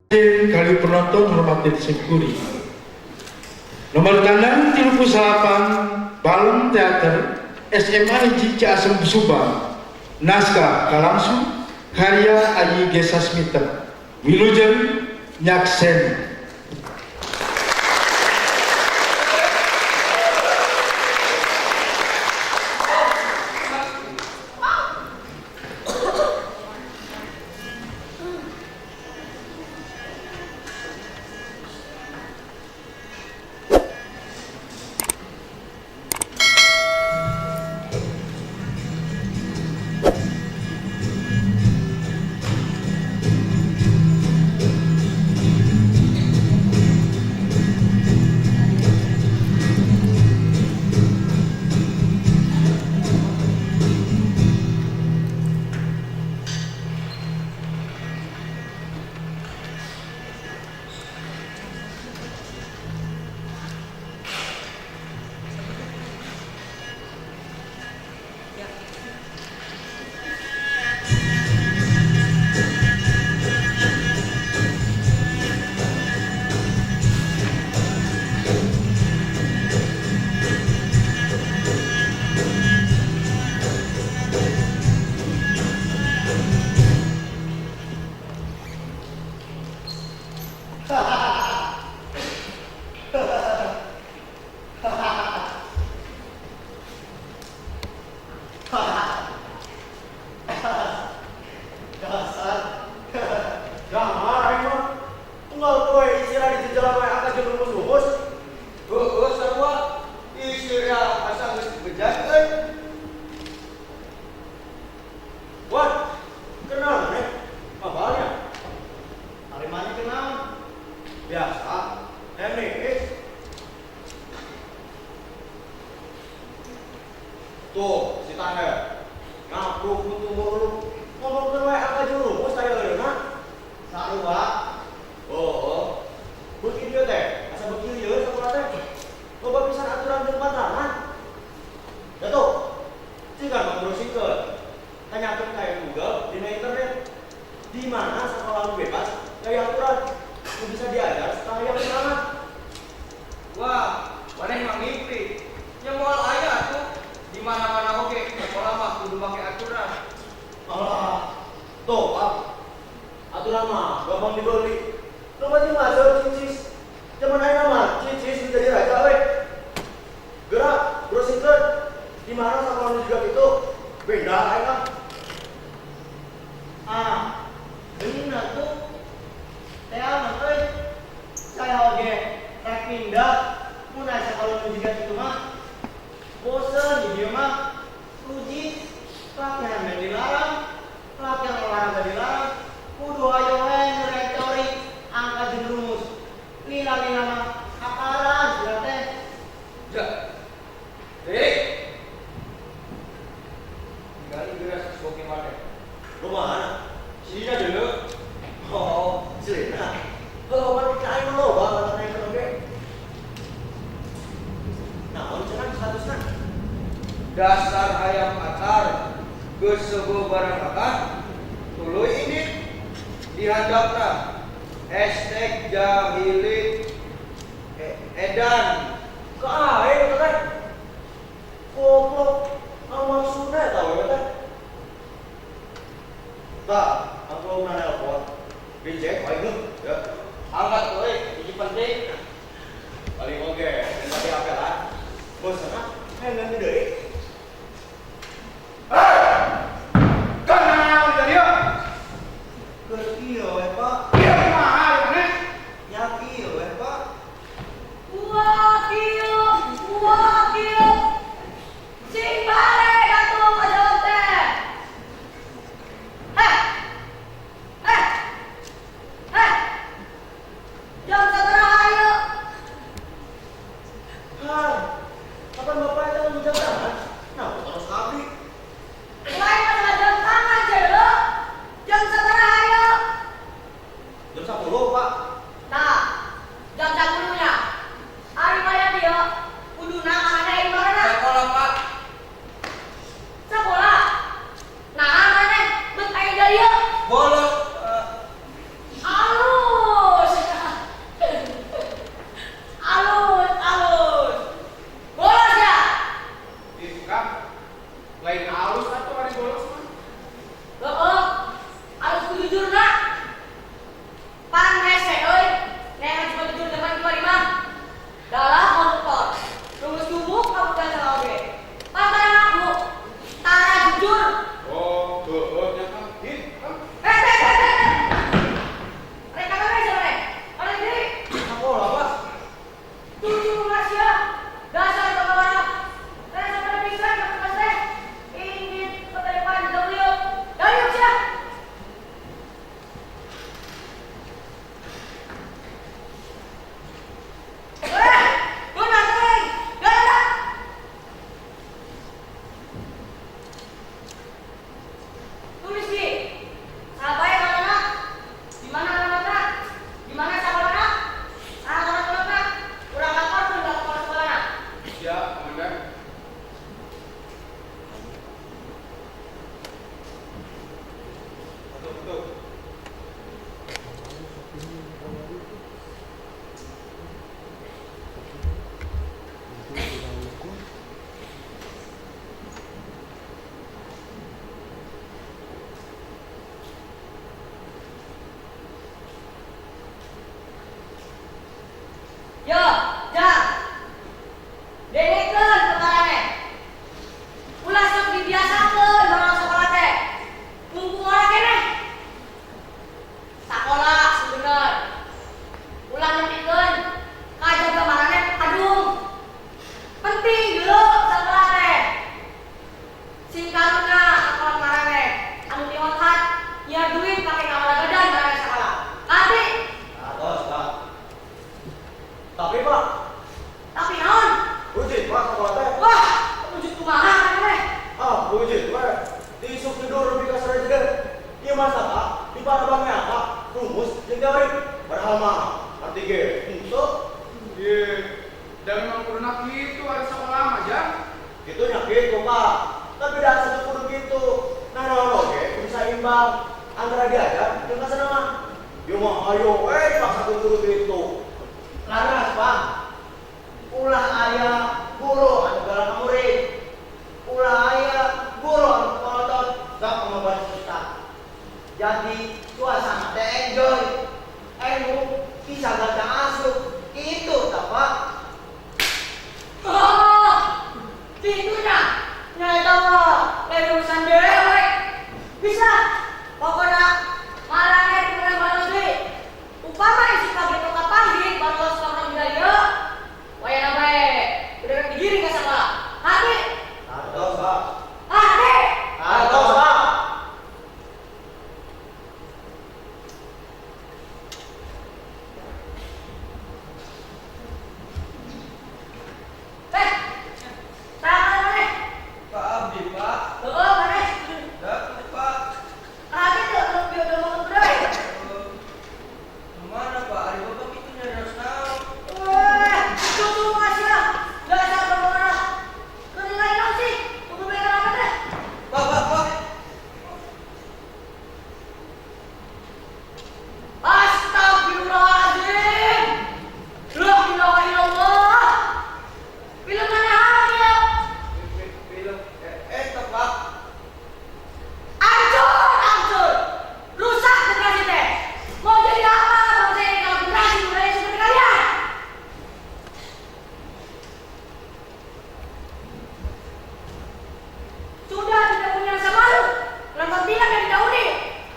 Kali penonton hormatin simkuring. Nomor tandang 38 Balem Teater SMA Hiji Ciasem Subang. Naskah Kalangsu karya Ayi Gesa Smita. Wilujeng Nyaksen. Dasar. Jangan aing mah. Unggal poe isira di jejalan wae angkat jeung rumus-rumus. Heueuh sarua isira asa geus bejat euy. Wan, kenal maneh? Mabalnya. Ari maneh kenal? Biasa. Hayang nih. Tuh, si Taher. Ngapruk mutu mulu. Ngomongkeun wae angka jeung rumus aya eureuna. Sarua. Oh. Beuki dieu teh, asa beuki lieur sakola teh. Loba pisan aturan jeung pantangan. Ya tuh, cigan mah browsingkeun. Tanyakeun ka Google dina internet. Di mana sekolah nu bebas gaya aturan nu bisa diajar setelah yang sorangan. Wah, maneh mah ngimpi. Nya moal aya atuh. Di mana-mana oge sekolah mah kudu make aturan. Alah, tuh, Pak. Aturan mah gampang dibeli. Nu penting mah seueur cicis. Zaman ayeuna mah cicis menjadi raja we. Gerak, browsingkeun. Di mana sekolah nu juga gitu? Beda aing mah. Ah, bener tuh. Teh aman euy. Saya oge rek pindah mun aya sakola nu jiga kitu mah. Bosen di dieu mah. Uji pelatihan main dilarang, pelatihan olahraga dilarang, kudu ayo we ngeureun teori angka jeung rumus. Lila-lila mah akaran sia teh. Ja. Hei. Tinggali geus boke maneh. Kumaha? Sia dulu. Oh, si Lena. Heuh, pan ka aing mah loba kata naikeun oge. Naon cenah statusna? Dasar hayam atar geus seubeuh barang tuluy indit dihandapna hashtag jahili edan. Ka aing eta teh. Goblok, naon maksudna eta we teh? Tah, aku mau nelpon. Reject aing heuh, ya. Angkat euy, hiji penting. Paling oge, minta di HP lah. Bosen ah, hayang ganti deui. Kenal dari dia. Keur kieu we, Pak. Iya kumaha ieu maneh? Nya kieu we, Pak. Wah kieu, wah kieu. Sing balik atuh ka jalan teh. Heh. Heh. Heh. Jam sabaraha ieu? Har, kapan bapak eta mau jam tangan? Jang. Dengekeun perkarane. Ulah sok dibiasakeun barang sakola teh. Mumpung ora keneh. Sakola sing bener. Ulah nepikeun kajaga maraneh kadung. Penting geuleuh sakola teh. Sing karunya sakola maraneh anu diotat nyiar duit pake ngawalagadan maraneh sakola. Ngarti? Atos, Pak. Tapi, Pak, Tapi naon? wujud Pak sakola teh. Wah, wujud kumaha maraneh? Ah, wujud we. Diisuk tidur lebih ka sore jeger. Ieu masa Pak, di parabangnya Pak, rumus jeung teori. Padahal mah arti ge henteu. Ye, da memang kuduna kitu ari sakola mah, Jang. Kitu nya kitu, Pak. Tapi da asa teu kudu kitu. Nah, naon oge kudu saimbang antara diajar jeung kasenengan. Ieu mah ayo we dipaksa kudu kitu. Laras, Pak. Ulah aya guru anu galak ka murid. Ulah aya guru anu polotot gak pengobatan susah. Jadi suasana teh enjoy. Ilmu bisa gancang asup. Itu tak, Pak. Oh, gitu nya. Nya eta mah lain urusan dewek. Bisa. Pokona maraneh kudu balos deui. Upama isuk pagi teu kapanggih balos nongkrong di dieu, wayahna bae udah rek digiring ka sakola. Ngarti? Atos, Pak. Ngarti? Atos, Pak. Eh, saha maneh? Pak abdi, Pak. Heueuh maneh. Datang, Pak. Ngarti teu nu bieu ngomong deui? Kemana, Pak? Ari Bapak kitu nyarios naon? Weh, cucu masih dasar berwarna. Kenilai naon sih? Kudu bela apa teh? Pak, Pak, Pak. Astagfirullahaladzim. La ilaha illallah. Film mana ya? Film eta, Pak. Hancur, hancur. Rusak generasi teh. Mau jadi apa bangsa ini kalau generasi mudanya seperti kalian? Sudah tidak punya rasa malu. Nonton film yang tidak unik.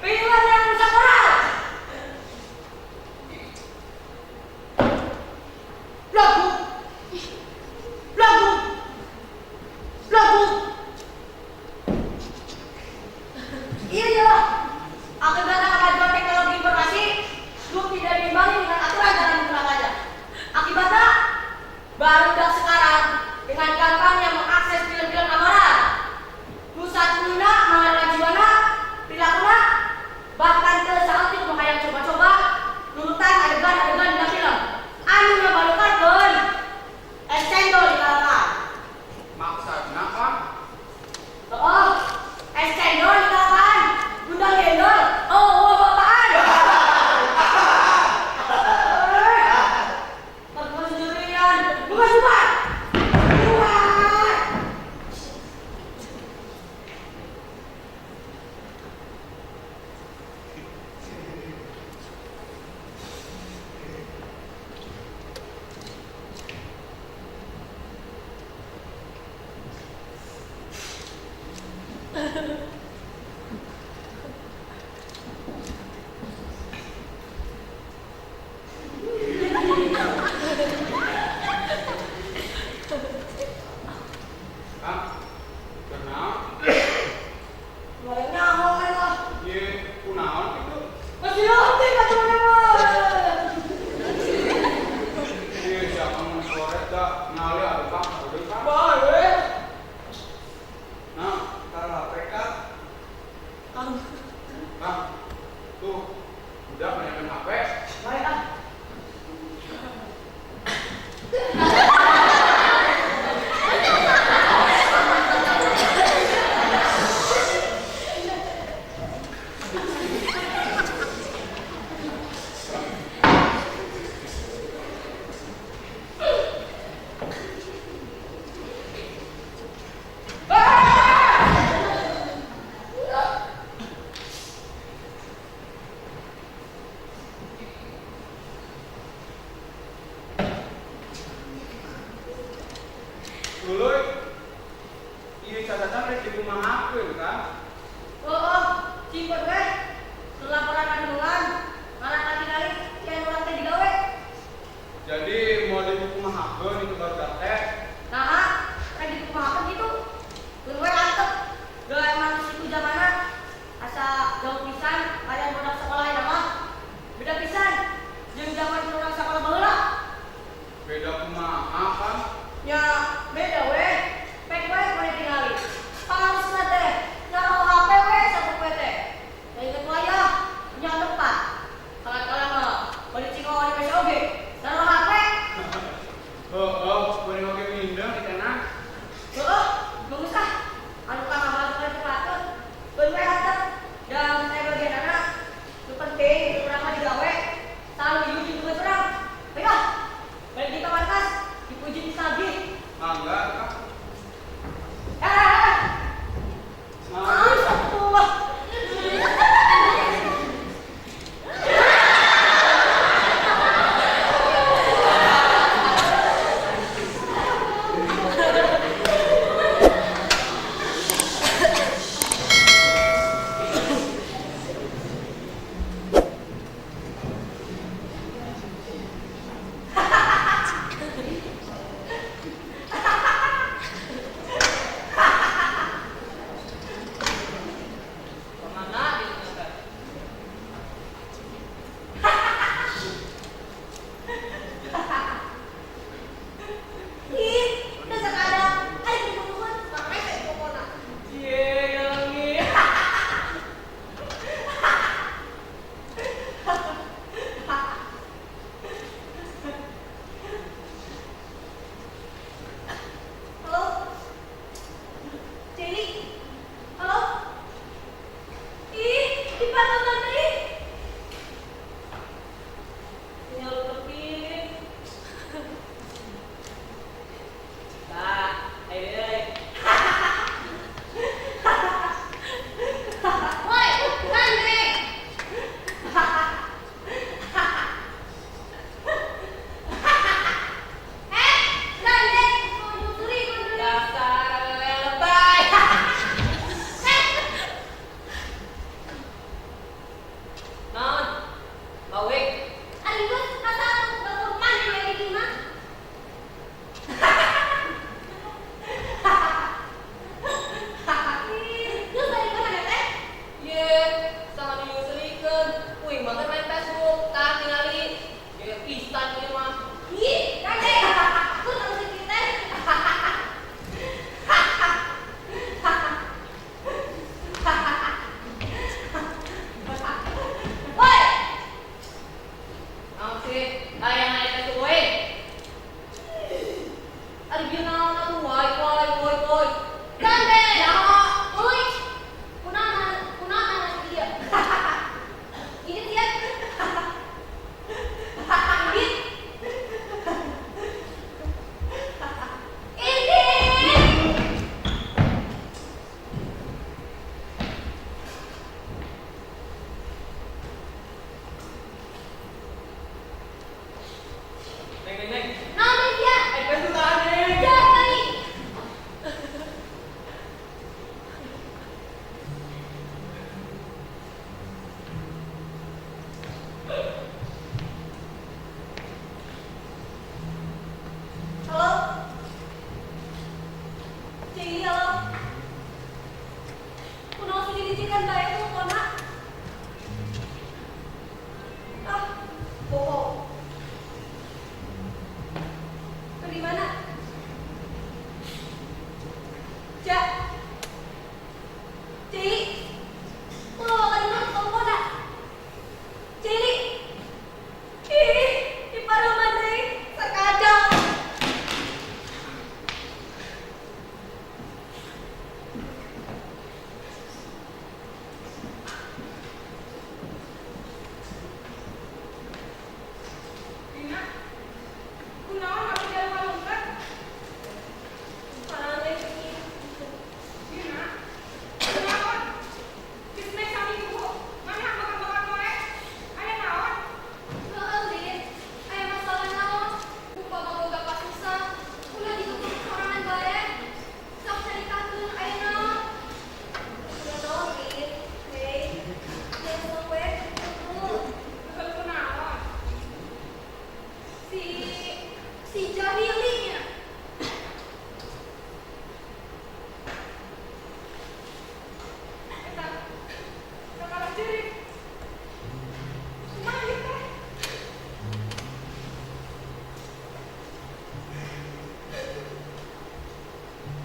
Film yang rusak moral. Lagu. Lagu. Lagu. Iya ya. Akibat kemajuan teknologi informasi, lu tidak diimbangi dengan aturan cara menggunakannya. Akibatnya, barudak sekarang dengan gampangnya mengakses film-film amoral. Nusa culuna, mengarah jiwana, perilakunya, bahkan ke saat itu hayang coba-coba nurutan adegan-adegan dina film. Anu ngabalukarkeun es cendol di kalapan. Maksudna, Pak? Oh, es cendol di kalapan, gundang gendol. Oh, oh, bapaan. Bukan sendirian, bukan cuma. Bukan. Kang, kunaon? Mulai nyaho kan lah. Ye, kunaon kitu? Masih penting atuh mana mah. Ye, siapa mun sore da ngali atuh, Kang. Udah, Kang. Bae we. Nah, taruh HP, Kang. Kang, tuh, udah banyakan HP. Bae ah. Di parlemen deui. Tinggal terpilih. Tah, ayo deui. Woi, gandeng. Eh, gandeng, kudu suri, kudu. Dasar lebay. Eh, Naon? Bawek. ari geus kata batur maneh we di imah. Ih, geus balik ka mana teh? Ye, sama dinyusulikeun. Uing mah main Facebook, tah tingali. Gaya pisan ieu mah. Ih, gandeng. Aku tahu si teh. Woi, Naon sih? Hayang aya Facebook we. Ari bieu naon atuh? Woi, woi, woi, woi. gandeng. Woi. Kunaon kunaon si dia? Ini dia. Ini. Ini. Neng, neng, neng. Naon deui sia? Ayo Facebook tahan, neng. Ya, kali. Halo? Cing, halo. Kunaon sih dicikan bae teleponnya? Ah, bohong. Ke di mana? Ja. Cili. Kunaon ka di mana teleponnya? Cili. Ih, di parlemen deui, sakajal. Dina, kunaon abi jalma lungket? Parah ini. Dina, kunaon? Geus meh saminggu, maneh makan-makan wae. Aya naon? Heeh, Lin. Aya masalah naon? Upama boga kasusah, ulah ditutup sorangan bae. Sok caritakeun aya naon? Ulah naon, Lin? Hei, jangan sok we, tuh. Kesel kunaon? Si si jahilinya. Eta, kakalah ceurik. Kumaha ieu teh?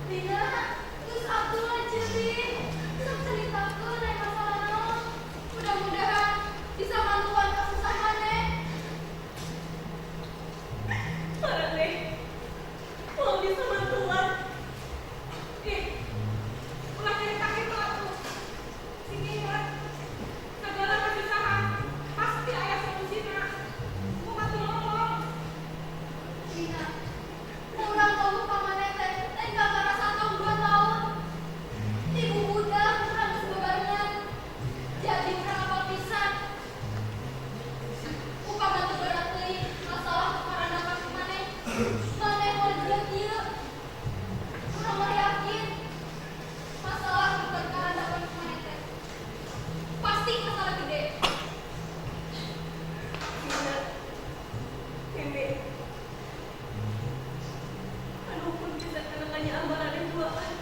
Dina, geus atuh cerik. Sok caritakeun aya masalah naon. Mudah-mudahan bisa bantuan kasusah maneh. Parah mau bisa bantuan. Ih, ulah cerita kitu atuh. Sing inget, sagala kasusahan pasti aya solusina. Kumaha tuh ngomong? Dina, urang kamu ka maneh teh teh gara 1 2 tahun. Ibu budak urang geus bebarengan. Jadi urang apal pisan. Upama teu berat teuing masalah nu karandapan ku maneh. Maneh moal juga kieu. Urang mah yakin masalah nu karandapan ku maneh teh pasti masalah gede. Dina, Mimi, anu pun bisa karena amaran dan duaan.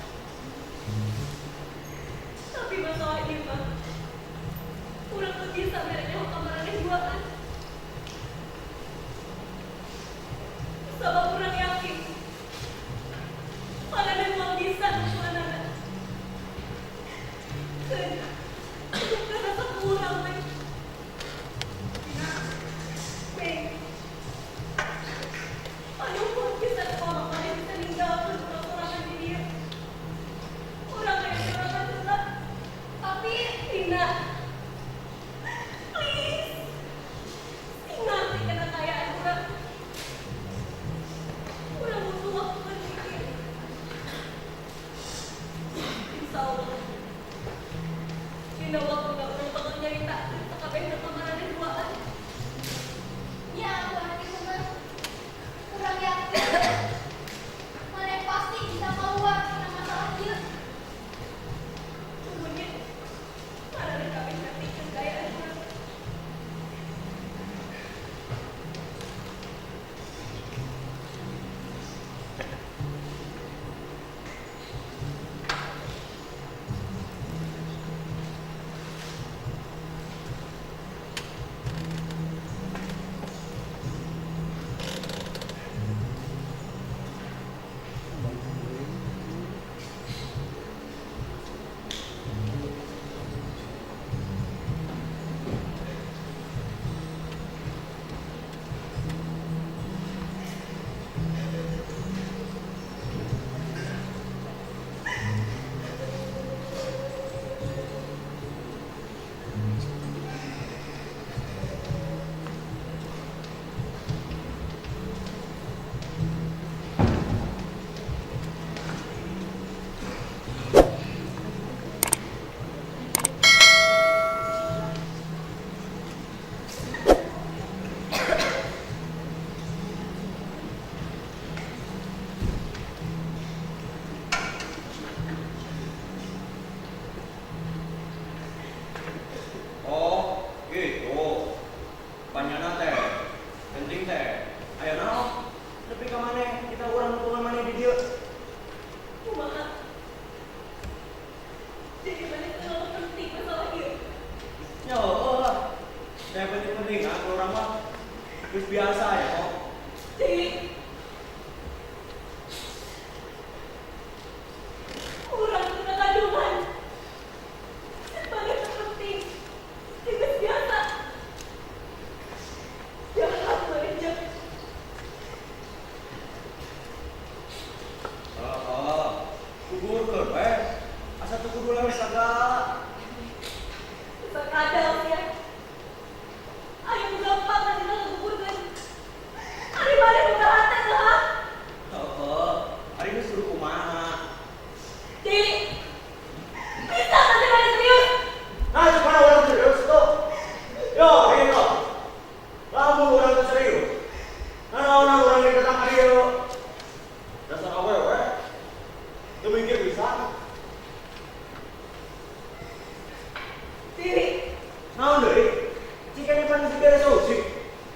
Tapi masalah ini mah, urang teu bisa merenya amaran dan duaan. Sabab urang yakin, maneh moal bisa nutuanana. Keun, karena urang we. Dina, Mei, anu pun bisa kepala maneh bisa ninggalkeun urang-urangan di dieu. Urang aya sorangan heula. Tapi Dina, Geus biasa ya kok. Jadi urang kena kandungan sebagai terpenting. Geus biasa. Jahat manajer. Heeh. Gugurkeun we. Asa teu kudu lewe sagala. Terkadang ya. Ayo gampang kan dina ngegugurkeun. Ari maneh boga hate teu ha? Heeh. Ari geus kudu kumaha? Jadi bisa kan sih maneh serius? Nah, cuma orang serius tuh. Yo, ini kok. Lamun orang teu serius. Nah, naonan urang yang datang ka dieu. Dasar awewe. Teu mikir bisa. Diri. Naon deui? Cik ini pan geus dibere solusi.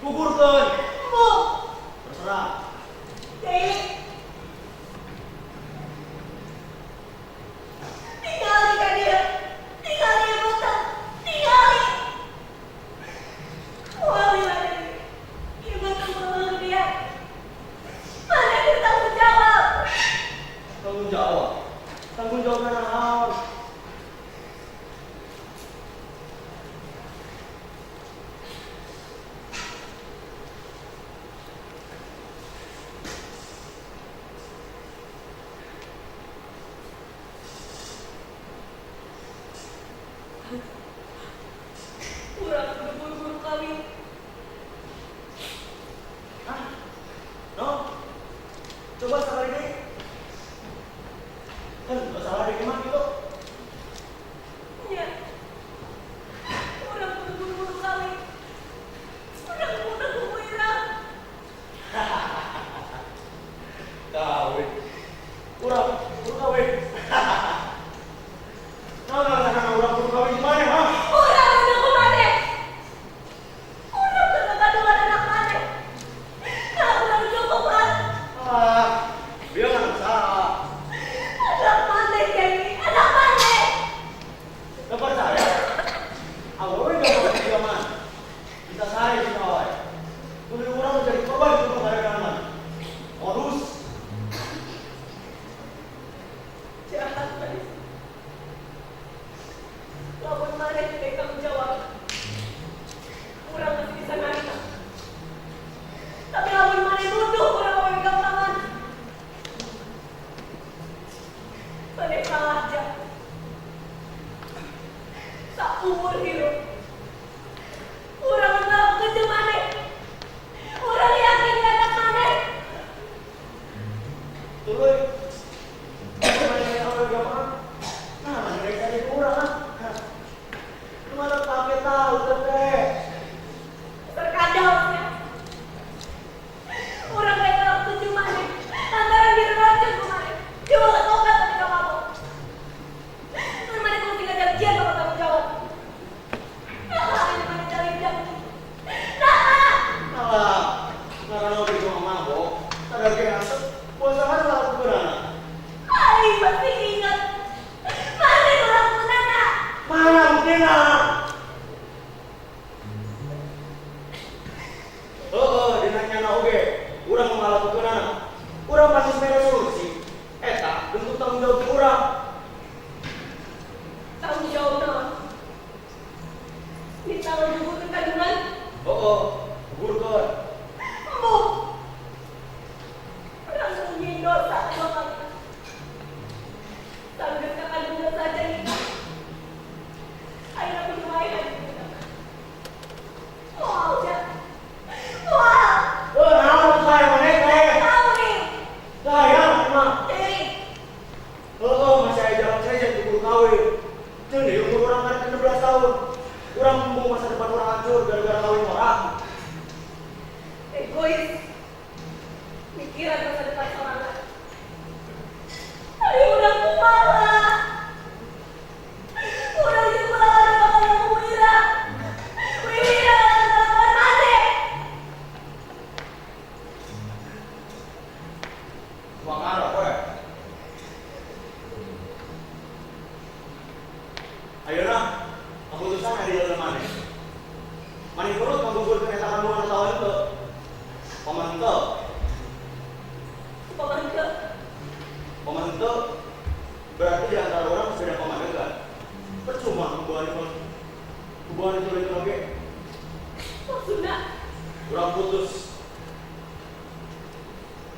Gugurkeun. Embung. Terserah. Jadi tinggali ka dia. Tinggali buta. Tinggali. Wali maneh. Ieu mah teu dia. Maneh kudu tanggung jawab. Tanggung jawab. Tanggung jawab naon? Urang kudu buru-buru kawin. Hah? No? Coba sekali deh. Kan masalah deh mah gitu. Nya. Urang kudu buru-buru kawin. Urang kudu kuirang. Kawin. Urang kudu kawin. Nah, nah, nah, nah, urang kudu kawin gimana, ha? Urang kudu kumaneh. Urang kudu kandungan anak maneh. Nah, urang cukup ah. Ah, dia kan salah. Anak maneh, Kenny. Anak maneh. Gak percaya? Awewe gak mau kerja mah. Bisa saya sih kawan. Kudu urang menjadi korban untuk gara-gara mana? Modus. Jahat maneh. Lamun maneh tidak tanggung jawab, urang masih bisa narima. Tapi lamun maneh nuduh urang awewe gampangan, maneh salah aja. Saumur hirup, urang ngelakukeun jeung maneh. Urang yakin ka anak maneh. Tuluy. Mana awewe gampangan? Nah, mana rek cari urang ah. Lu malah pakai tahu teh. Terkadang ya, urang rek ngelakukeun jeung maneh. Lantaran diracun ku maneh. Dia bakal tobat tapi gak mabok. Mun maneh kudu tinggal janjian bakal tanggung jawab. Nah, ini maneh cari janji. Nah, Alah, karena oge cuma mabok, sadar ge asep, puasahan lakukeun anak. aing masih ingat. Maneh ngelakukeunana. Mana buktina? Heeh, dina nyana oge, urang ngalakukeunana. Urang pasti mere solusi. Eta bentuk tanggung jawab ti urang. Tanggung jawab naon? Minta ngegugurkeun kandungan? Heeh, gugurkeun. Embung. Urang nyieun dosa dua kali. Sanggeus ka kandungan saja nikah. Ayeuna kudu wae kandungan. Moal, Ja. Moal. Heuh, naon saya maneh teh? Tahu nih. Saya mah. Dewi. Heeh, masih aya jalan saja teu kudu kawin. Ceun deui umur urang karek 16 tahun. Urang embung masa depan urang hancur gara-gara kawin orang. Egois. Mikiran masa depan sorangan. Ari urang kumaha? Urang jeung kulawarga bakal ngaku Wira. Wira bakal ngelakuan maneh. Kumaha we? Ayeuna keputusan ada di jalan maneh. Maneh nurut ngagugurkeun eta kandungan atawa henteu. Pamanteu. Pamanteu. Pamanteu berarti di antara orang sudah pamadegan. Percuma hubungan hubungan itu itu oke. Maksudna? Urang putus.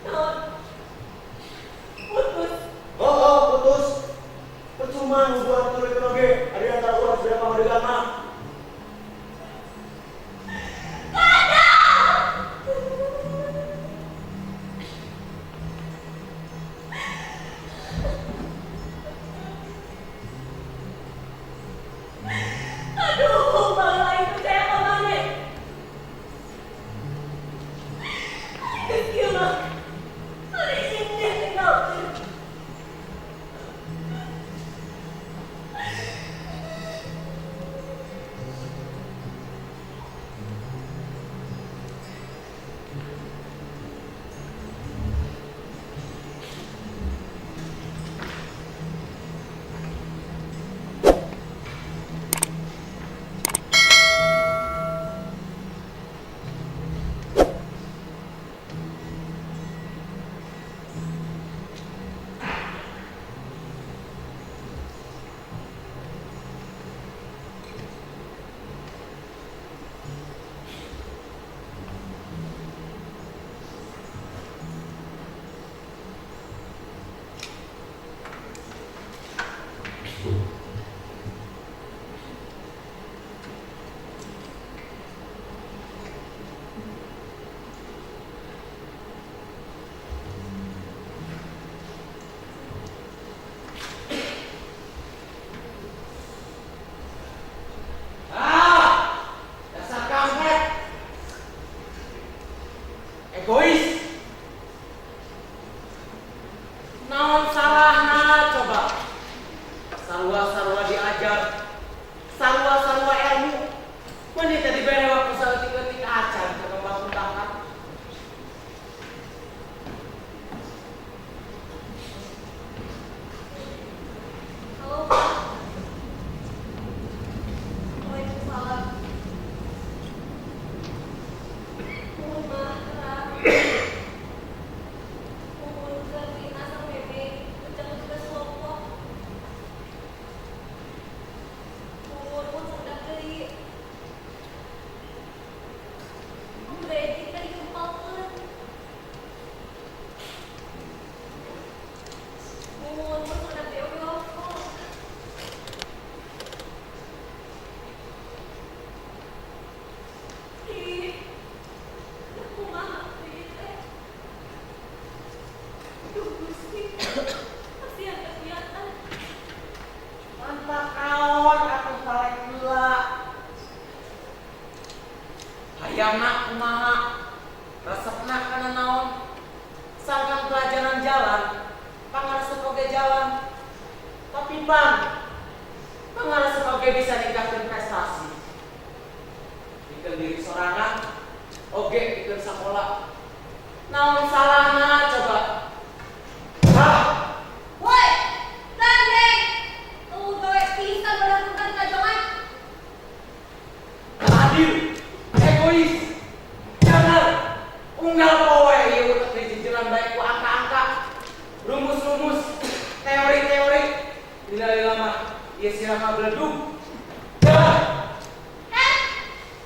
Naon? Putus. Oh, putus. Percuma hubungan itu itu oke. Ada di antara orang sudah pamadegan mah. Aduh, bang lain percaya ka maneh. Geus kieu mah. Ari ini kenalkeun. Ah, dasar kampret. Egois. Naon salahna coba? Sarua-sarua diajar, sarua-sarua ilmu. Meni teh dibere waktu saeutik-eutik acan teu kembang bakat. Halo, Pak. Waalaikumsalam. Nuhun mah, Ra. Nuhun keur Rina sareng Bebe, ujang tugas kelompok. Nuhun mun sakedap deui. Mun bade kita dikempalkeun. Nuhun mun sakedap deui oge ongkoh. Ih, kumaha ieu teh? Duh Gusti, kasihan kegiatan. Mantap kaon atuh palek heula. Hayangna kumaha? Resepna kana naon? Sangkan pelajaran jalan, pangaresep oge jalan. Tapi bang, pangaresep oge bisa ningkatkeun prestasi. Pikeun diri sorangan, oge pikeun sakola. Naon salahna coba? Hah? Woi, gandeng. Tunggu gawe pisan berdasarkan kajongan. Tak adil, egois, jangan unggal poe ieu utek dijijiran bae ku angka-angka, rumus-rumus, teori-teori, lila-lila mah ieu sirah ngabeledug. Jangan. Eh,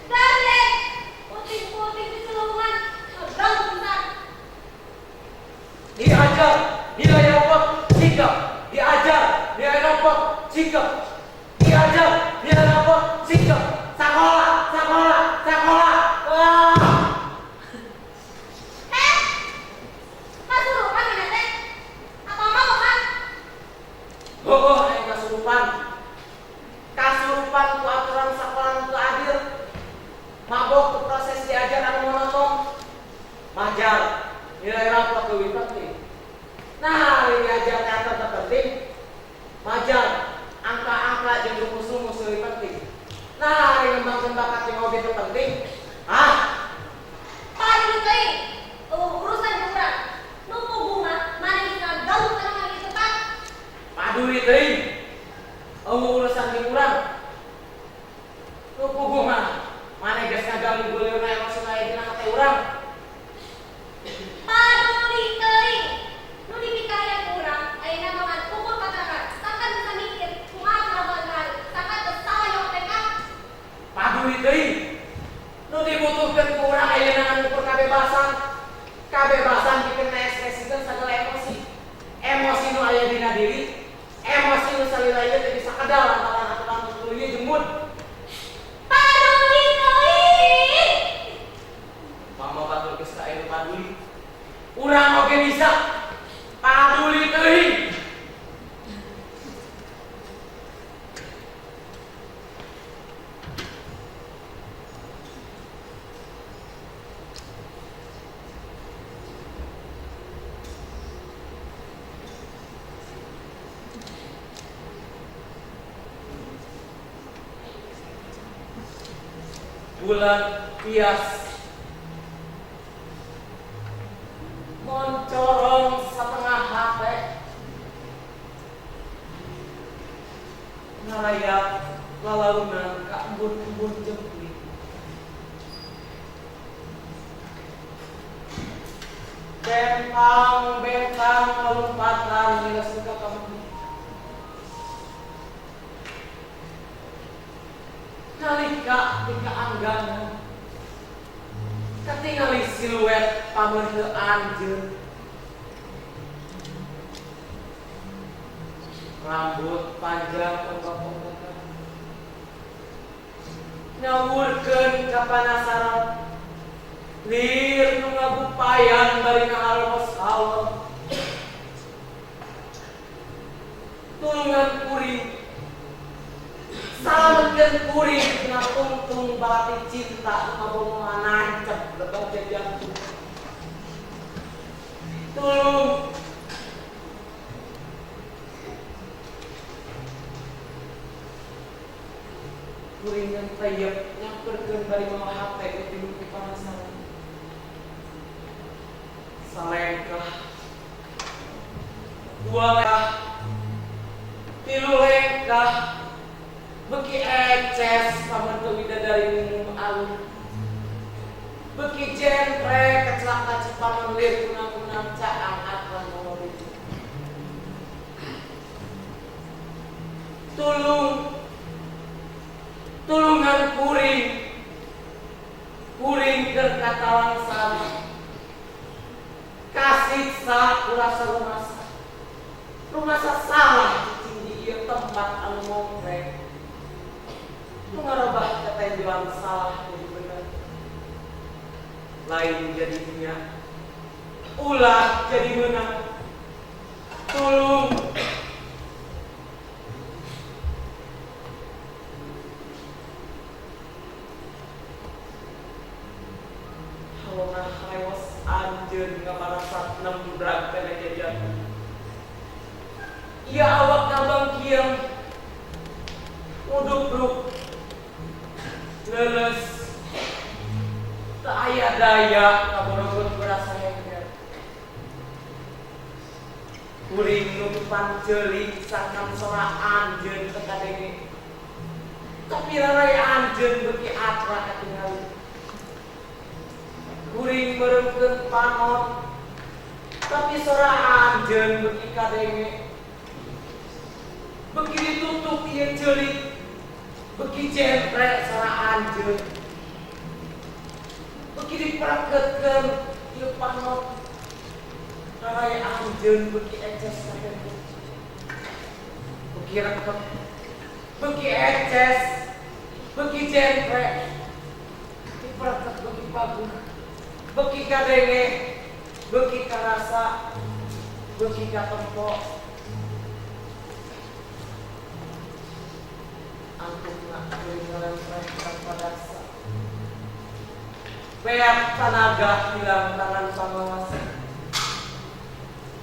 gandeng. Puting-puting di celungan, ngeganggu pisan. Diajar nilai rapot sikap, diajar nilai rapot sikap, diajar nilai rapot sikap. Sekolah, sekolah, sekolah. Wah. Eh, kasurupan ini teh. Atau mau kan? Oh, aing kasurupan. Kasurupan ku aturan sakola nu teu adil. Mabok ku proses diajar anu monoton. Majar nilai rapot leuwih penting. Nah, hari diajar teater teu penting. Majar angka-angka jeung rumus-rumus leuwih penting. Nah, hari ngembangkeun bakat jeung hobi teu penting. Ah, Padi teuing. Urusan jeung urang. Nu puguh mah maneh ngaganggu kana ieu tempat. Paduli teuing. Eueuh urusan jeung urang. Nu puguh mah maneh geus ngaganggu geuleurna emosina aya dina hate urang. Paduli teuing. Nu dibutuhkeun ku urang ayeuna ngukur kabebasan. Kabebasan bikin ekspresikan segala emosi. Emosi nu aya dina diri, emosi nu salila ieu teu bisa kedal lantaran aturan nu ieu jemut. Paduli teuing. Mama batur geus ka aya paduli. Urang oge bisa paduli teuing. Bulan pias moncorong setengah hate ngarayap lalaunan ka embun-embun jempling. Bentang-bentang lompatan miles ka kamu. Nalika di kaangganan katingali siluet pamerheu anjeun, rambut panjang ombak-ombakan ngawurkeun kapanasaran, lir nu ngagupayan bari ngaharomos awon. Tulungan kuring, salametkeun kuring tina tungtung balati cinta nu ngabomongan nancep lebak jajantung. Tulung kuringan tayep nyamperkeun bari mawa hate nu tilu ku panasaran. Salengkah, dua lengkah, tilu lengkah, beki eces pamerteu widadari minum alun, beki jentre kecelak kacipanan lir kunang-kunang caang aturan mawa itu. Tulung, tulungan kuring, kuring keur katalangsan, kasiksa kurasa rumasa, rumasa salah cicing di ieu tempat anu mongkrek. Ngarobah ketenjuan salah jadi bener, lain jadinya ulah jadi menang. Tulung halona rewos anjeun ngamarasat nembrag kana jajan. Ieu awak ngabangkiang udubruk leles, tak aya daya kaborogot berasa hengker. Kuring nutupan ceuli sangkan sora anjeun teu kadenge, tapi rarai anjeun beuki atra katingali. Kuring meremkeun panon, tapi sora anjeun beuki kadenge. Beuki ditutup ieu ceuli, beuki jentre sora anjeun, beuki dipereketkeun ieu panon, rarai anjeun beuki eces kadenge. Beuki rekep, beuki eces, beuki jentre, dipereket beuki paguh, beuki kadenge, beuki karasa, beuki katempo. Antukna kuring ngalempreh tanpa daksa, beak tanaga hilang tangan pamawasa.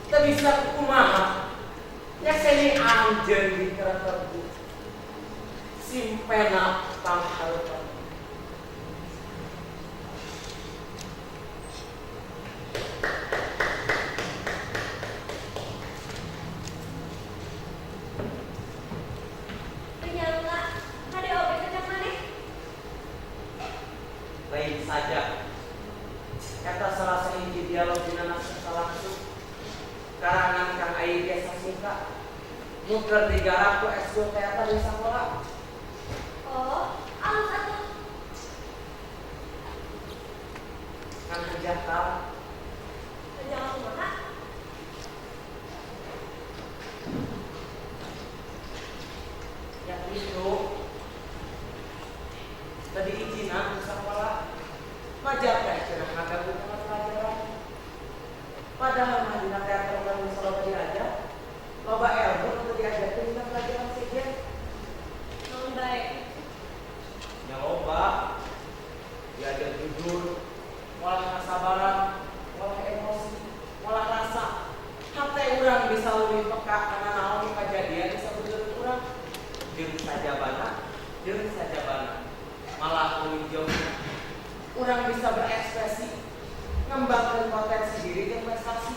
Teu bisa kumaha nyakseni anjeun di kereterku, simpena panghareupan. Lain saja kata salah sahiji dialog dina naskah langsung karangan Kang Ai biasa suka nu keur digarap ku ekskul teater di sakola. Oh, alus atuh. diakal. Jangan kumaha. Ya itu. Tadi izinan ke sekolah. Majar teh cenah ngaganggu kana pelajaran. Padahal mah dina teater urang geus loba diajar. Loba ilmu nu diajarkeun dina pelajaran sejen. Naon bae? Nya loba. Diajar jujur, ngolah kasabaran, ngolah emosi, ngolah rasa. Hate urang bisa leuwih peka kana naon nu kajadian disebutkeun urang. Jeung sajabana malah leuwih jauh. Urang bisa berekspresi, ngembangkeun potensi diri jeung prestasi.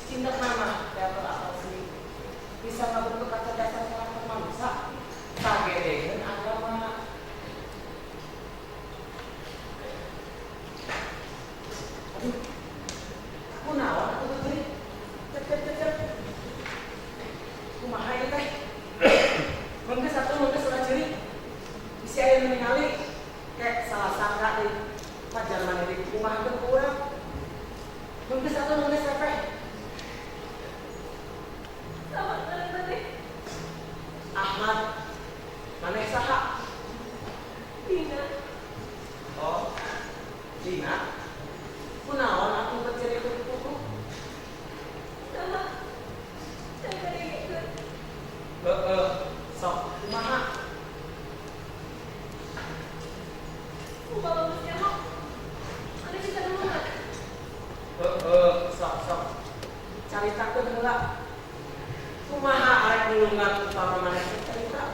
Cinta nama teater atau seni bisa ngabentuk kecerdasan karakter manusia sagedeheun agama. Aduh, kunaon atuh teh? Cek cek cek cek. Kumaha ieu teh? Menggeus atuh menggeus ulah ceurik. Bisi aya nu ningali kek salah sangka deui. Pajar maneh dikumahakeun ku urang. Menggeus atuh menggeus repeh. Sama teh. Ahmad, maneh saha? Dina. Oh, Dina. Kunaon atuh teu ceurik kuku? Saha? Saya kadengekeun. Heeh, sok kumaha? Kumaha geus nyaho? Ane bisa nulungan. Heeh, sok sok. Caritakeun heula. Kumaha arek nulungan upama maneh teh carita?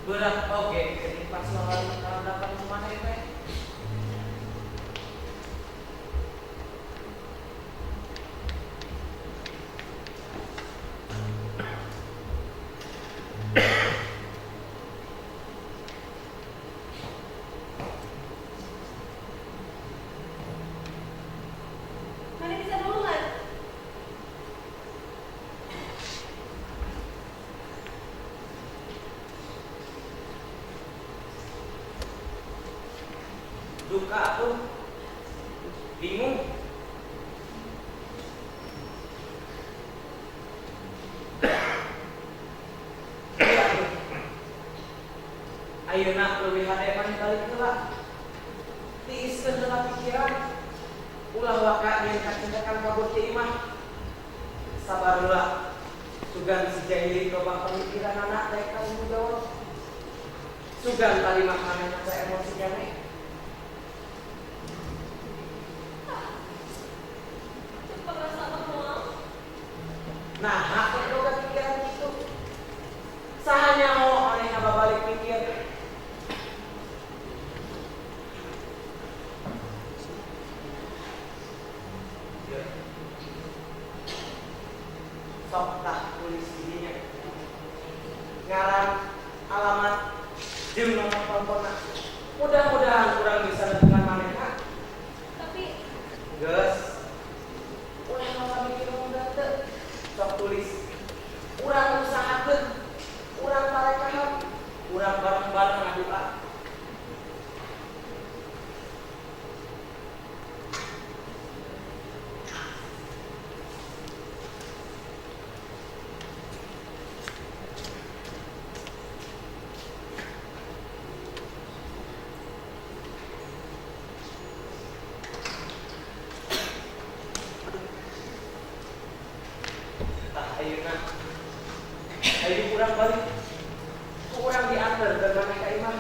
Berat oge geuning pasoalan dapat kumaha teh. Maneh bisa nulungan. Duka atuh. Bingung. Ayeuna leuwih hade maneh balik heula. Tiiskeun heula pikiran. Ulah waka nyeun kacindakan kabur ti imah. Sabar heula. Sugan si jahili loba pamikiranana daek tanggung jawab. Sugan tadi mah manehna teh emosi keneh. Nah, hak boga pikiran kitu. Saha nyaho maneh ngababalik mikir. Sok tah tulis didinya. Ngaran, alamat, jeung nomor teleponna. Mudah-mudahan urang bisa nepungan manehna. Tapi geus. Ulah loba mikir mun teu. Sok tulis. Urang usahakeun, urang parekahan, urang bareng-bareng ngadoa. Tah ayeuna. Ayeuna urang balik. Ku urang diantar dan maneh ka imah.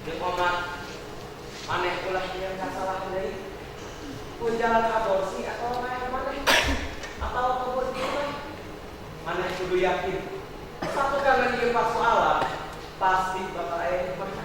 Jeung omat maneh ulah nyieun kasalahan deui. Ku jalan aborsi atau maneh maneh atau kabur di imah. Maneh kudu yakin. Satu kangen ieu pasoalan pasti bakal aya hikmahna.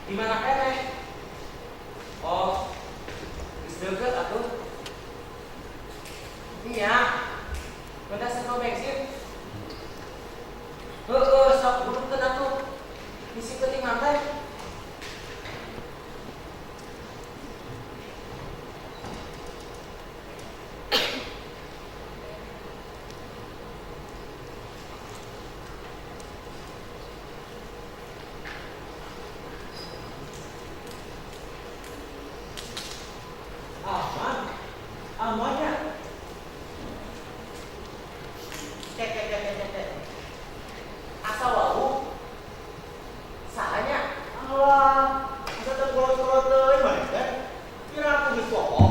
Di mana keneh? Oh, geus deukeut atuh. Nya. Benda seko bensin. Heeh, sok burukeun atuh. Bisi penting mantai. Aman. Amannya. Cek cek cek cek cek. Asa wau. Sahanya. Alah, asa teu kolot-kolot teuing maneh teh. Kira aku geus poho.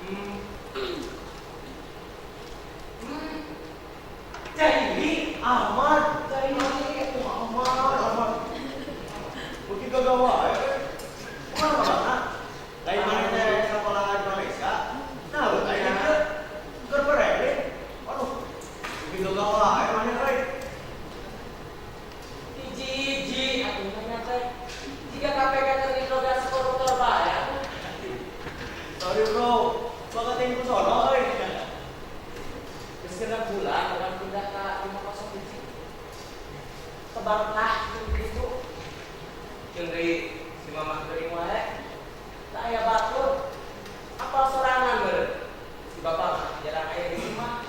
Hmm. Hmm. Jadi Aman. jadi Aman, aman. Beuki gagah wae. Kumaha kabarna? Lain maneh teh sakola di Malaysia. Nah, beut aya di dieu. Keur berele. Aduh, beuki gagah wae maneh euy. Hiji-hiji atuh nanya teh. Jika KPK terinterogasi koruptor bae atuh. Sorry bro, bakat yang ku sono euy. Geus genep bulan urang pindah ka 501. Kebarkah jeung kitu. Jeung deui si mamah geuring wae. Teu aya batur. Apal sorangan meureun. Si bapak mah jarang aya di imah.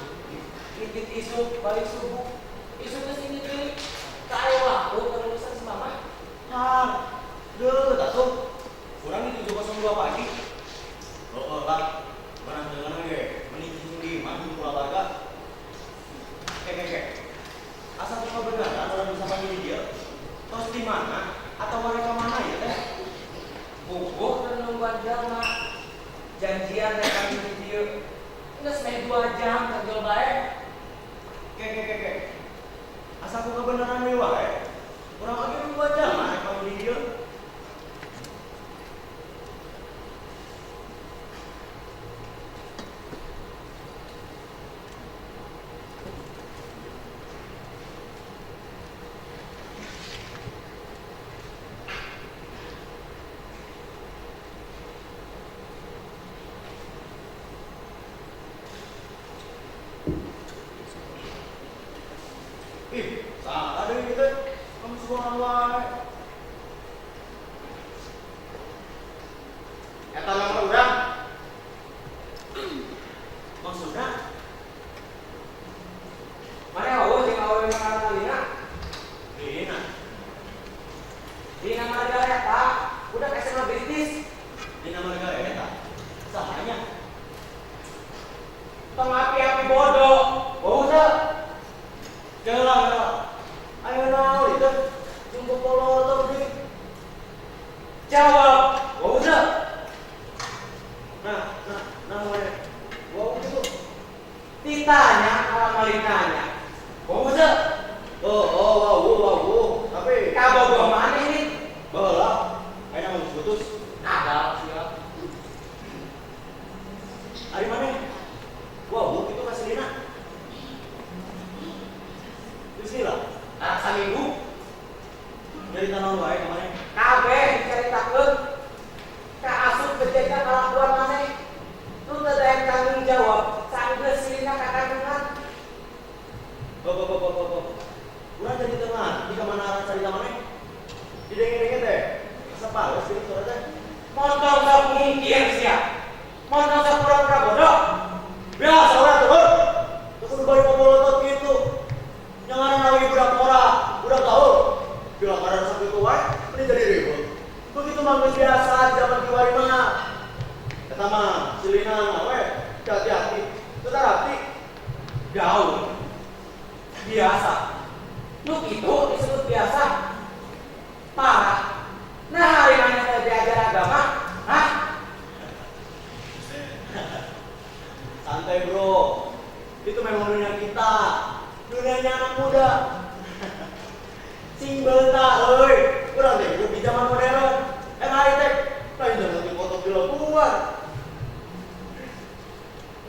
Indit isuk balik subuh. Isuk geus indit deui. Teu aya waktu keur urusan si mamah. Har, deukeut atuh. Urang di 702 pagi. Heeh lah, barang jangan ge, mending cicing di imah jeung kulawarga. Ke ke ke. Asa tuh kebenaran orang bisa panggil dia. Tos di mana atau mereka mana ya teh? Bogoh keur nungguan jalma. Janjian rek kami di dieu. Geus meh 2 jam kerjol bae. Ke ke ke ke. Asa ku kebenaran deui wae. Urang oge nungguan jalma rek panggil di dieu. Ih, salah deui kitu. Kamu suara wae. Eta nomor urang. Maksudna Mana eueuh jeung awewe ngaranna Lina? Lina. Lina Margareta, budak SMA British. Lina Margareta. Sahanya. Tong api-api bodoh. Bau teu? Janganlah, janganlah. Ayo naon itu? Jeung popolotor deui. Jawab. Bau teu? Nah, nah, nah we. Wow gitu. Ditanya kalau ditanya. Bau teu? Oh, oh, wow, wow, wow. Tapi Kabogoh maneh nih? baheula aya mah geus putus. Ada siap. Ari maneh? Wow, kitu ka si Lina. Geus lila. Anak saminggu Nyarita naon wae ka maneh? kabeh dicaritakeun. Kaasup bejaga kalakuan maneh. Nu teu daek tanggung jawab sanggeus si Lina kakandungan. Bo bo bo bo bo. bo. Urang jadi teu ngarti ka mana arah carita maneh. Didenge-denge teh. Asa pales ieu suara teh. Montong sok mungkin sia. Montong sok pura-pura bodoh. Biasa urang teh, heuh. Teu kudu bari popolotot kitu. Nya ngaranna lagi budak ora, budak gaul. Bila ngaran sakitu wae, mending jadi ribut. Begitu mah geus biasa di zaman kiwari mah. Eta mah si Lina we, hati-hati. Teu tarati. Gaul. Biasa. Nu kitu disebut biasa. Parah. Nah, hari mana teh diajar agama? Hah? Santai bro, itu memang dunia kita, dunianya anak muda. Sing betah, euy. Urang teh hidup di zaman modern. Emang hari teh lain zaman di foto di.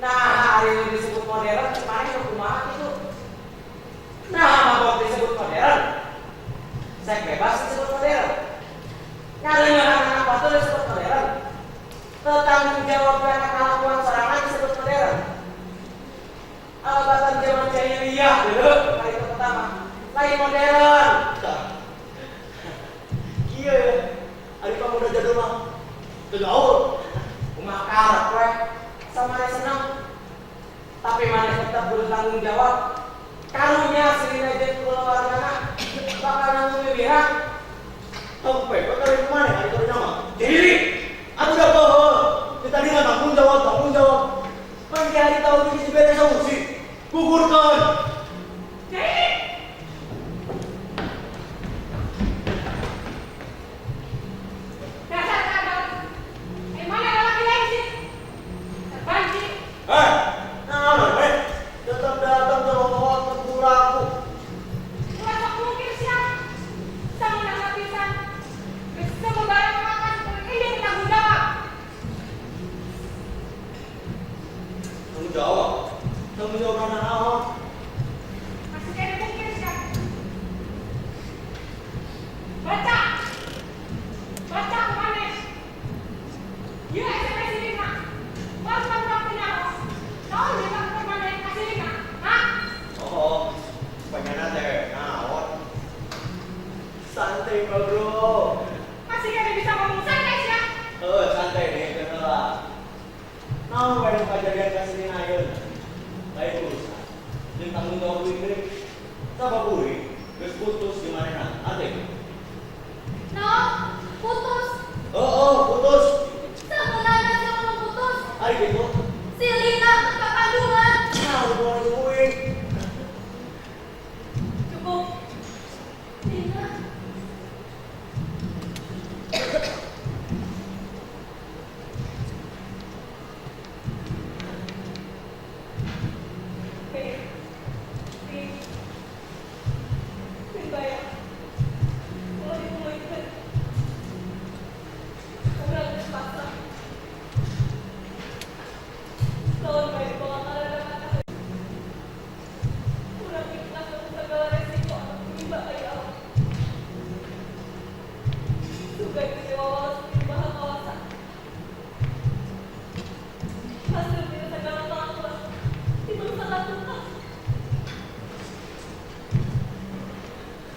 Nah, hari ini disebut modern, kemarin nu kumaha kitu? teknologi modern. Tah. Kieu ya. Ari pemuda jadul mah teu gaul. Kumaha karep we. Sama senang. Tapi maneh tetap kudu tanggung jawab. Karunya si Lina jeung keluargana bakal nanggung bibirah. Sampai bakal maneh ari karunya mah. Diri. Atuh da poho. Kita tadi nggak tanggung jawab, tanggung jawab. Pan di hari tahun ini diberi solusi. Gugurkan. Dasar kadang. Mana ada laki lain sih? Terbanci. Nah, tetap datang ke rombongan tegur aku. Ulah sok mungkin siap. Samunah pisan. Geus sembarang makan ini tanggung jawab. Tanggung jawab. Tanggung jawab karena naon? Masih kena mungkin siap. Baca. Baca kemana? Ya SMS ini nak. Baru waktu nyaros. Tahu dia tak kemana kasih ini nak? Hah? Oh, pengen teh naon? Santai bro. Masih kena bisa ngomong santai siap. Santai nih, kenal lah. Naon wae nu kajadian ka sini ayeuna? Lain urusan. Jeung tanggung jawab kuring deui. Sabab kuring geus putus di manehna. Ate. Naon? Putus. Oh, putus. Sebenarnya siapa mau putus? Ari kitu. Si Lina ke kandungan. Nah, hubungan jeung kuring. Cukup. Lina.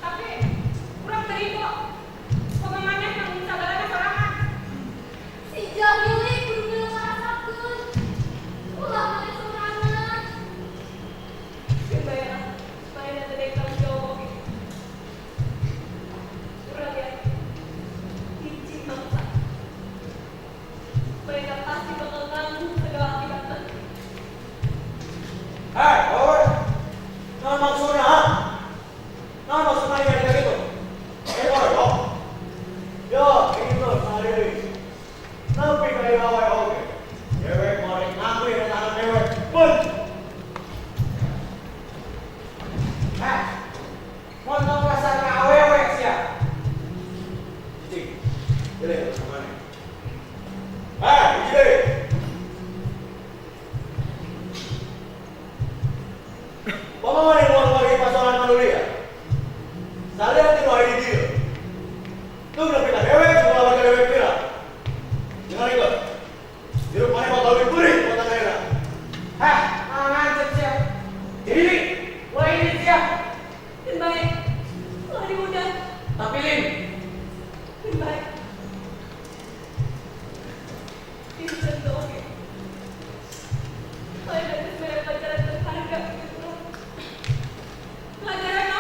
Tapi kurang terima. Pemamannya nanggung sagalana sorangan. Si jahili kudu milu ngarasakeun. Ulah maneh sorangan. Geus bae lah. Manehna teh daek tanggung jawab oge. Urang ya. Hiji mangsa. Mereka pasti bakal nanggung segala akibatnya. Hei, oi. Naon maksudna? Ha? Naon maksudna ieu kayak gitu? Bodoh. Yo, ini tuh sehari. Tapi kayak awe oge. Dewek morek ngaku ya tangan dewek. Pun. Montong kasar ka awewe sia. Cicing. Boleh sama maneh. Hei, hiji deui. Pamawan yang luar pasokan manulia. Salian ti nu aya di dieu. Teu nepi ka dewek semua warga dewek pira. Dengar ieu. Hirup maneh bakal leuwih peurih kota ayeuna. Heh, ngancet sia. Diri, ulah ini sia. Dan baik, ulah diundang. Tapi Lin, Dan baik. Ini tentu oke. Saya harus banyak pelajaran berharga gitu. Pelajaran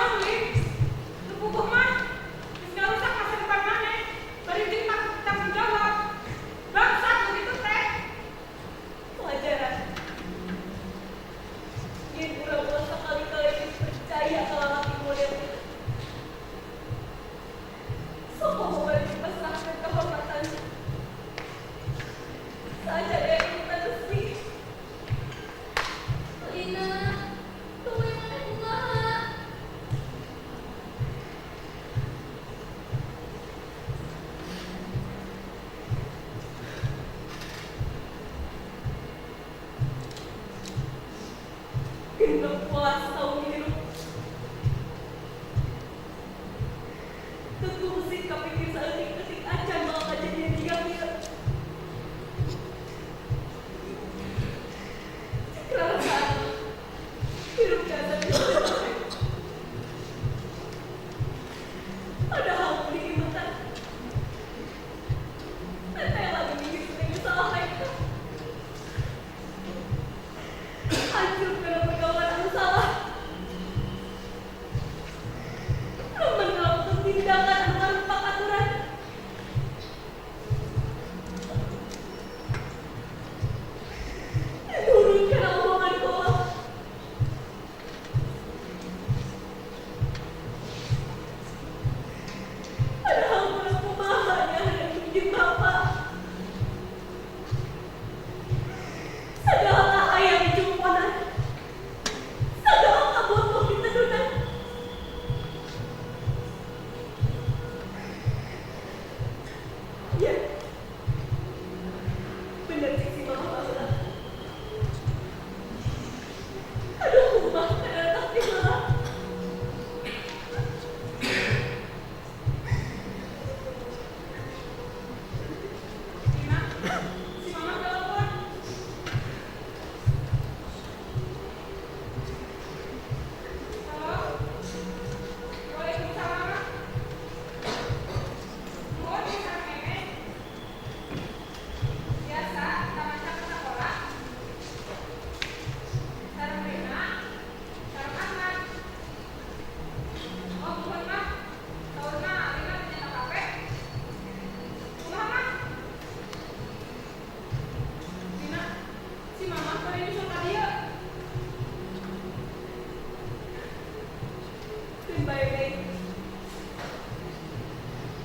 Keun bae deui.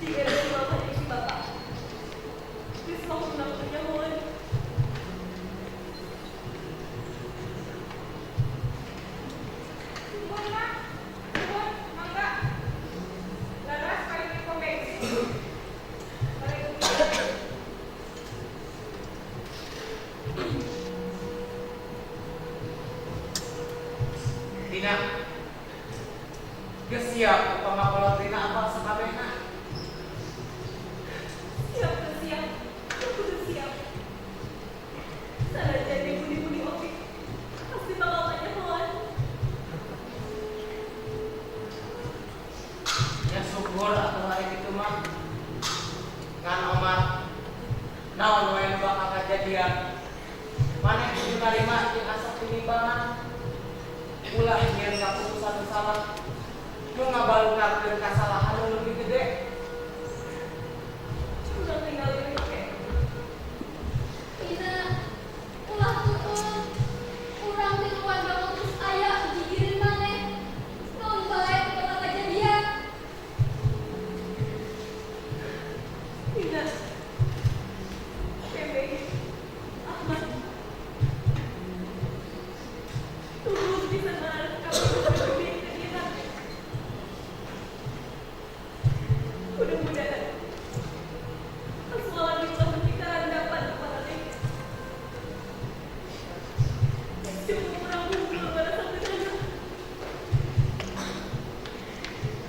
Jika ada si mama jeung si bapak. Geus langsung nyahoan. Nuhun, Mak. Nuhun, mangga. Laras paling pom bensin. Waalaikumsalam. Tina, geus siap upama kolot Rina apal sakabehna. Siap, siap. Aku udah siap. Sanajan dibuni-buni oke. Pasti bakal kanyahoan. Ya syukur atuh hari kitu mah. Ngan Omar, naon wae nu bakal kajadian. Maneh kudu narima jeung asa tinimbangan. Ulah nyieun kaputusan nu salah. Nu ngabalukarkeun kasalahan nu leuwih gede. Udah tinggal ini oke. Tina, ulah tutur. Urang tiluan bangun terus aya gigireun maneh. Naon bae bakal kajadian. Tina. Bebe. Ahmad. Tunggu bisa marah kamu lebih ke kita. Mudah-mudahan persoalan di luar pikiran dapat dapat Cukup kurang unggul pada satu saja.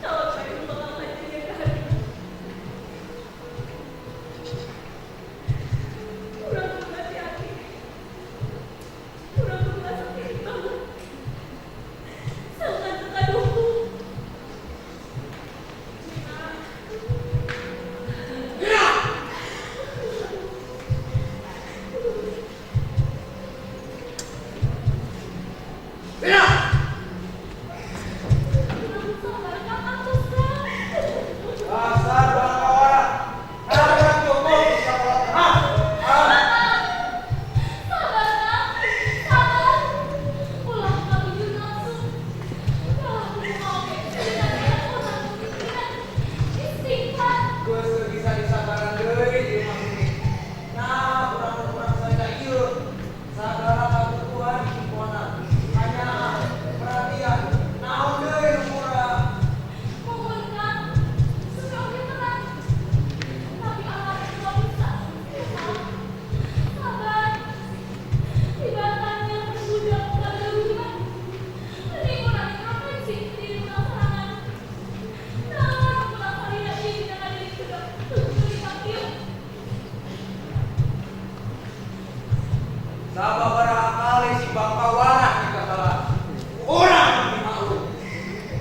Kalau saya bakal kejadian ke hari ini. Kurang hati-hati. Kurang sakit banget. Sangat terkaduku. Rina! Kurang sabar kakak susah. Dasar bangkawana. Nah, urang cukup di sekolah teh. Hah? Ah. Sabar, Kak. Sabar. Ulah katuju nafsu. Kalau aku mau ke orang pikiran. Istighfar. Geus teu bisa disabaran deui ieu mah ini. Nah, urang-urang saya ieu. Sagala kabutuhan diimponan. Hanya perhatian. Naon deui nu kurang? Mohon, Kak. Suka oge tenang. Tapi alat itu bisa. Sabar. Ibaratnya berbudak pada leluhur. Mending urang introspeksi diri urang sorangan. Nah, urang salila ieu dina diri sudah tujuh kieu. Sababaraha kali si bangkawana di kasalahan. Urang dimaklum.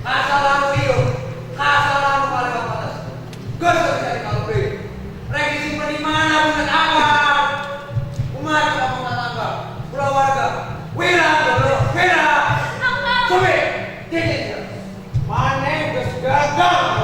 Kasalahan ieu, kasalahan nu kalewat batas. Geus teu bisa dikalem deui. Rek disimpen di mana pun geus aman. Kumaha cek omong tatangga, kulawarga. Wira goblok, wira. Akang. Sumi, titik. Maneh geus gagal.